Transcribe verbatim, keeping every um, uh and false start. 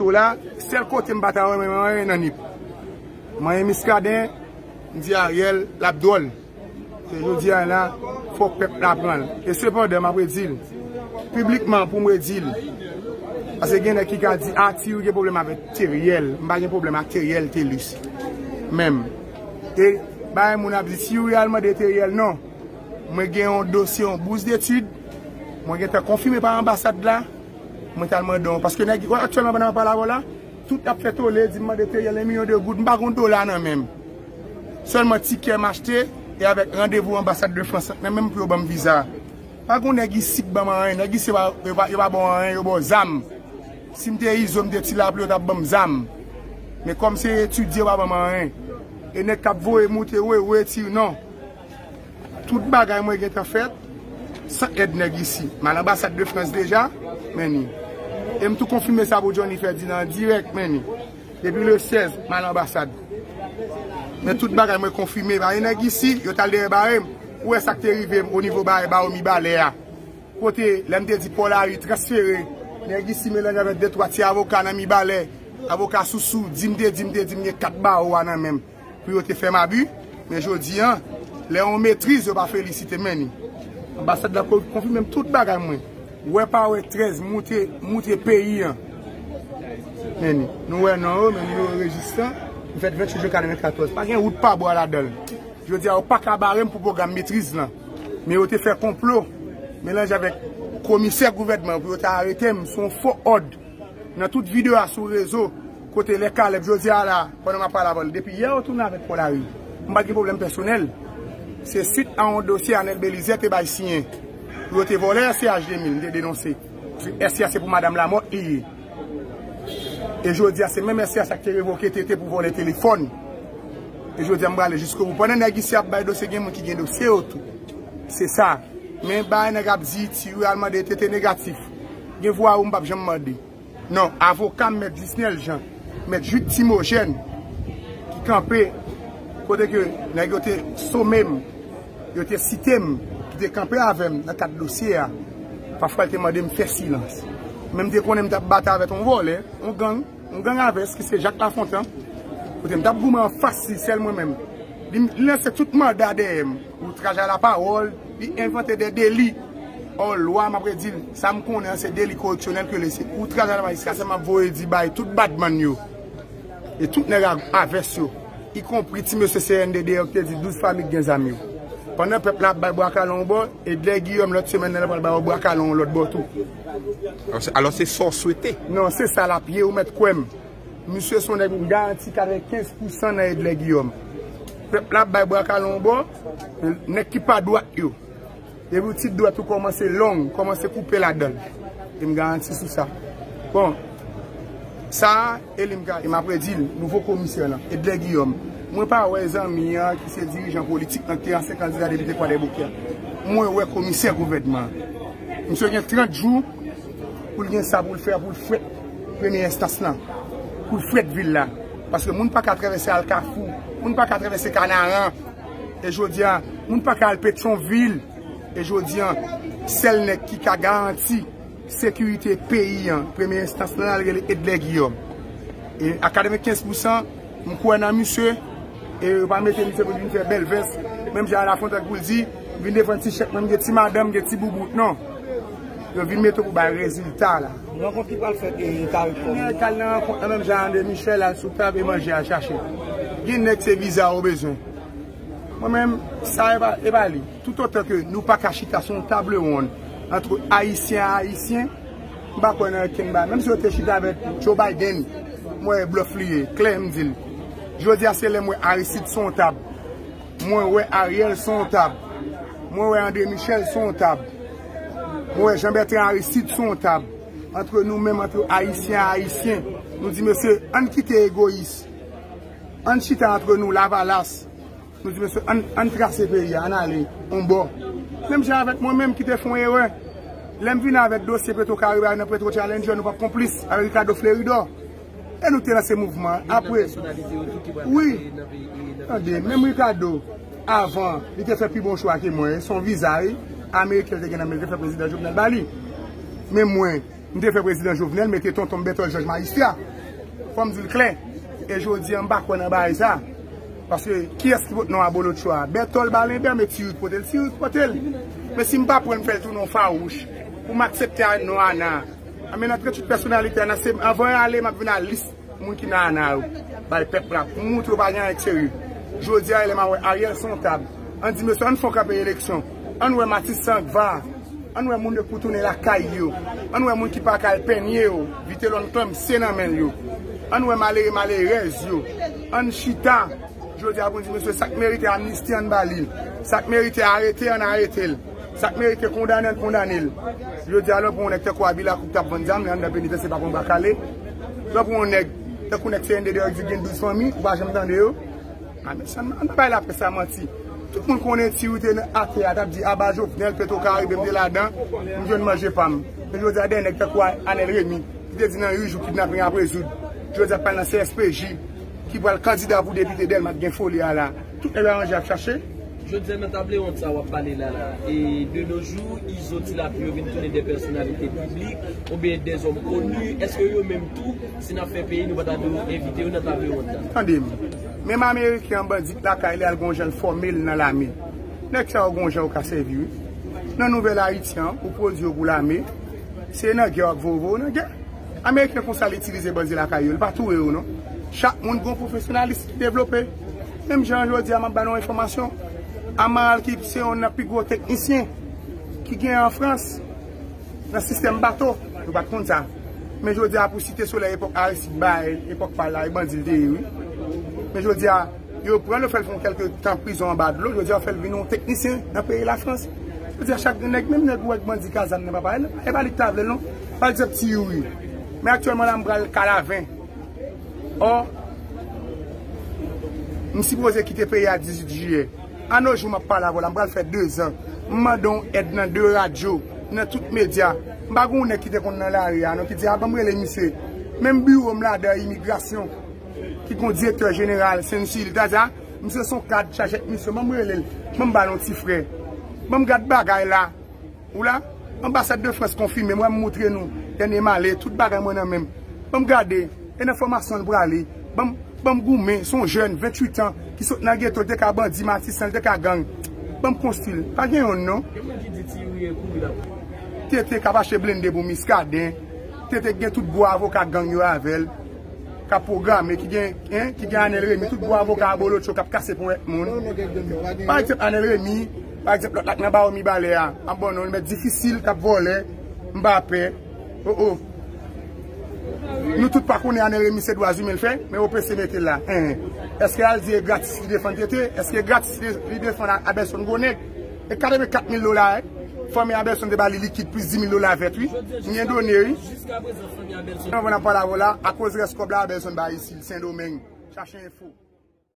Ou la, sèl kote m pa ta renmen manyen nan Nip. Manyen Miskaden, m di Ariel, l ap dwòl. Se jodi a la, fòk pèp la pran l. E sepandan, m ap redi l. Piblikman pou m redi l. Paske gen nèg ki ka di, a, Thierry gen pwoblèm avèk Teriel. M pa gen pwoblèm ak Teriel Telus. Menm. E bagay moun ap di, Thierry al mande Teriel, non. Mwen gen yon dosye, yon bous detid. Mwen gentan konfime pa anbasad la. Mwen t al mande yon, paske nèg, aktyèlman pandan m ap pale avè w la, tout ap fè tole, di m mande Teriel yon milyon de goud, m pa gon dola nan men m. Sèlman tikè m achte, e avèk randevou anbasad de Frans nan men m pou yo ban m viza. Pa gon nèg isi k ban m anyen, nèg isi yo pa, yo pa, yo pa ba w anyen, yo ba w zam. Si m te Izo, m te Ti Lapli, yo t ap ban m zam. Men kòm se etidye, yo pa ban m anyen. E nèg k ap voye moute, we, we, ti, non. Tout bagay mwen gentan fèt san èd nèg isi. M al anbasad de Frans deja, men ni. E m tou konfime sa pou Johnny Ferdinand an dirèk, men ni. Depi le sèz, m al anbasad. Men tout bagay mwen konfime, pa gen nèg isi, yo t al dèyè bare m. Ou wè sa k te rive m o nivo bare, bare Mibalè a. Kote, lè m te di Paul Harry transfere, nèg isi melanje avèk de twa ti avoka nan Mibalè, avoka Sousou, di m te di, m te di m gen kat bawo a nan men m. Pou yo te fè m abi, men jodi a, lè yon metriz yo pa felisite m, men ni. Anbasad la ko-, konfime m tout bagay mwen. Wè pa wè trèz moute, moute peyi a. Men ni. Nou wè non yo, men ni yo rezistan. M fèt venntuit jen katrevennkatòz. Pa gen wout pa bwa ladan l. Jodi a, yo pa ka bare m pou pwogram metriz lan. Men yo te fè konplo, melanje avèk komisè gouvènman pou yo ta arete m sou yon fo òd. Nan tout videyo a sou rezo, kote lè Caleb jodi a la, pandan m ap pale avè l, depi yè yo tounen avèk Paul Harry. M pa t gen pwoblèm pèsonèl. Se swit a yon dosye Anèl Belizaire te bay siyen. Pou yo te vòlè S C H de mil, m te denonse. Paske S C H se pou madanm Lamothe li ye. E jodi a, se menm S C H sa k te revoke T T pou vòlè telefòn. E jodi a, m prale jiskobou. Pandan nèg isi ap bay dosye, gen moun ki gen dosye yo tou. Se sa. Men bagay nèg ap di, Thierry al mande T T negatif. Gen vwa ou m p ap janm mande. Non, avoka m, Mèt Disnel Jean, Mèt Jude Timogène, ki kanpe, kote ke nèg yo te some m, yo te site m, ki te kanpe avè m nan kad dosye a, pafwa l te mande m fè silans. Men m te konnen m t ap batay avèk yon vòlè, yon gang, yon gang a vès ki se Jacques Lafontant, kote m t ap goumen anfas li, sèl mwen menm. Li, li lanse tout manda dèyè m, outraj a la pawòl, li envante de deli. Ò, lwa, m ap redi l, sa m konnen an, se deli koreksyonèl ke l ye, se outraj a la majistra, sa m ap voye di bay tout badman yo. E tout nèg a, a vès yo, ikonpri ti mesye C N D D yo ki te di douz fami k gen zam yo. Pandan pèp la ap bay bwa kalon yon bò, Edlè Guillaume lòt semèn nan, l pral bay yon bwa kalon yon lòt bò tou. Alò, se, alò, se sa w swete? Non, se sa l ap ye, ou mèt kwè m. Misye se yon nèg m garanti katrevenkenz pousan nan Edlè Guillaume. Pèp la ap bay bwa kalon yon bò, nèg ki pa dwat yo. Depi w ti dwat ou kòmanse long, kòmanse koupe ladan l. E m garanti sou sa. Bon, sa a, e li m ka, e m ap redi l, nouvo komisè lan, Edlè Guillaume. Mwen pa wè zanmi an ki se dirijan politik lan ki te ansyen kandida depite Kwadèboukè. Mwen wè komisè gouvènman an. Misye gen trant jou pou l gen sa pou l fè, pou l frèt premye enstans lan, pou l frèt vil la. Paske moun pa ka travèse al Kafou, moun pa ka travèse Kanaran. E jodi a, moun pa ka al Petyonvil. E jodi a, sèl nèg ki ka garanti sekirite peyi an, premye enstans lan, l rele Edlè Guillaume. E a katrevenkenz pousan, m kwè nan misye, e yo pa mete misye pou l vin fè bèl vès. Menm jan a Lafontant pou l di, vin defann ti chèk mwen, m gen ti madanm, m gen ti boubout, non. Yo vin mete w pou bay rezilta la. Rankont ki pral fèt e Caricom. Nèg k al nan rankont nan menm jan André Michel, al sou tab e manje al chache. Gen nèg se viza yo bezwen. Mwen menm, sa e pa, e pa li. Toutotan ke nou pa ka chita sou yon table ronde antre Ayisyen a Ayisyen, m pa kwè nan okenn bagay. Menm si yo te chita avèk Joe Biden, m wè blòf li ye, klè m di l. Jodi a se lè m wè Aristide sou yon tab. Mwen wè Ariel sou yon tab. Mwen wè André Michel sou yon tab. Mwen wè Jean Bertrand Aristide sou yon tab. Antre nou menm, antre Ayisyen a Ayisyen, nou di, mesye, ann kite egoyis. Ann chita antre nou, Lavalas. Nou di, mesye, ann, ann trase peyi a, ann ale yon bò. Menm jan avèk mwen menm ki te fè yon erè. Lè m vin avèk dosye Petro Caribe a nan Petro Challenger, nou p ap konplis avèk Ricardo Fleuridor. E nou te lanse mouvman an. Apre, wi, tande, menm Ricardo, avan, li te fè pi bon chwa ke mwen. Se yon viza, wi, ameriken li te gen nan men, li te fè prezidan Jovenel ba li. Men mwen, M te fè prezidan Jovenel mete tonton m Bètòl Jòj majistra. Fò m di l klè. E jodi a, m pa kwè nan bagay sa. Paske kiyès ki pote non Abolotcho a? Bètòl Balenbè, men Ti Rik pote l, Ti Rik pote l. Men si m pa pran l, m fè l tounen yon fawouch. Pou m aksepte a non Ana. A, men nan tranntuit pèsonalite a, nan se, anvan y ale, m ap vin a lis moun ki nan Ana yo. Bay pèp la. Pou m montre yo pa gen anyen k serye. Jodi a, lè m a wè Ariel sou yon tab. Ann di, mesye, ann fè yon kanpe eleksyon. Ann wè Matis Sankva. Ann wè moun yo pou tounen lakay yo. Ann wè moun ki pa ka al penye yo. Vitelòm klanm se nan men l yo. Ann wè malere malerèz yo. Ann chita. Jodi a pou n di, mesye, sa k merite amnisti, ann ba li l. Sa k merite arete, ann arete l. Sa k merite kondane, ann kondane l. Jodi a, lè w pran yon nèg tankou Abila Cook t ap vann zam li anndan penitansye pa pran bwa kale. Lè w pran yon nèg tankou nèg C N D Derrick di gen douz fanmi, ou pa janm tande yo. A, men sa, ann pa bay laprès la manti. Tout moun konnen Ti Rik te atè a, t ap di, aba Jovenel, Petro Caribe, m te ladan, m jwenn manje pa m. Men jodi a, dèyè nèg tankou Anel Remy, ki te di nan uit jou kidnaping ap rezoud. Jodi a, ap pale nan C S P J, ki pral kandida pou depite Dèlma, t gen foli a la. Tout nèg aranje ap chache. Jodi a, nan table ronde sa w ap pale la la, e de nos jours, Izo, Ti Lapli yo vin tounen de pèsonalite piblik oubyen de zòm koni. Èske yo menm tou, si n ap fè peyi, nou pa ta dwe envite yo nan table ronde la? Tande m. Menm Ameriken an, bandi k lakay li, al gon jan l fòme l nan lame. Nèg sa yo gon jan yo ka sèvi, wi. Nan Nouvèl Ayiti an, ou pwodui yo pou lame. Se nan gè w ap voye yo nan gè. Ameriken konsa li itilize bandi lakay yo, li pa touye yo non. Chak moun gon pwofesyonalis ki devlope. Menm jan jodi a m ap ba nou enfòmasyon. Amaral ki se youn nan pi gwo teknisyen ki gen an Frans nan sistèm bato, nou pa t konn sa. Men jodi a pou Site Solèy epòk Aristide bay, epòk pa l la, e bandi l te ye wi. Men jodi a, yo pran l, yo fè l fè yon kèlke tan prizon anba dlo, jodi a yo fè l vin yon teknisyen nan peyi Lafrans. Jodi a chak nèg, menm nèg ou wè k bandi k a zam nan papa, e pa li k ta vle l non. Pa egzanp Ti Youri. Men aktyèlman la m pral Kalaven. Ò, m sipoze kite peyi a dizuit jiyè. Anojou m ap pale avè w la, m pral fè dezan. M mande yon èd nan de radyo, nan tout medya. M pa gen yon nèg ki te konn nan lari a non, ki di a ban m rele misye. Menm biwo m ladan imigrasyon. Ki gon direktè jeneral Sent Sil, ta di a, misye se yon kad chaje ak misyon, ban m rele l, ban m ba l yon ti frè. Ban m gad bagay la. Ou la? Anbasad de Frans konfime, m wè m moutre nou dènye male, tout bagay mwen nan men m. Ban m gade, e nan fòmasyon l prale. Ban m, ban m goumen, se yon jèn, venntuit an, ki sot nan geto, l te ka bandi, matisan, l te ka gang. Ban m konstwi l. Pa gen youn non. Gen moun ki di Ti Youri kouri l ap. T T k ap achte blende pou Miskaden. T T k gen tout gwo avoka gang yo avè l. K ap pwograme, ki gen, en, ki gen Anel Remy, tout gwo avoka Abolotcho k ap kase ponyèt moun. Pa egzanp, Anel Remy, pa egzanp, lòt la k nan bawo Mibalè a, m ap ba w non, li mèt difisil, k ap vòlè, m pa pè. O, o. Nou tout pa konnen Anel Remy se dwa imen l fè, men O P C mete l la. En. Èske al di e gratis li defann T T? Èske e gratis li, li defann A-, Abelson gwo nèg? E katrevenkat mil dola, wi. Fanmi Abelson te ba li likid plis dis mil dola vèt, wi. M gen done, wi. Jiskaprezan, fanmi Abelson. Anvan n ap pale avè w la, akoz rès kòb la, Abelson bay isit, Sendomeng. Chache enfo.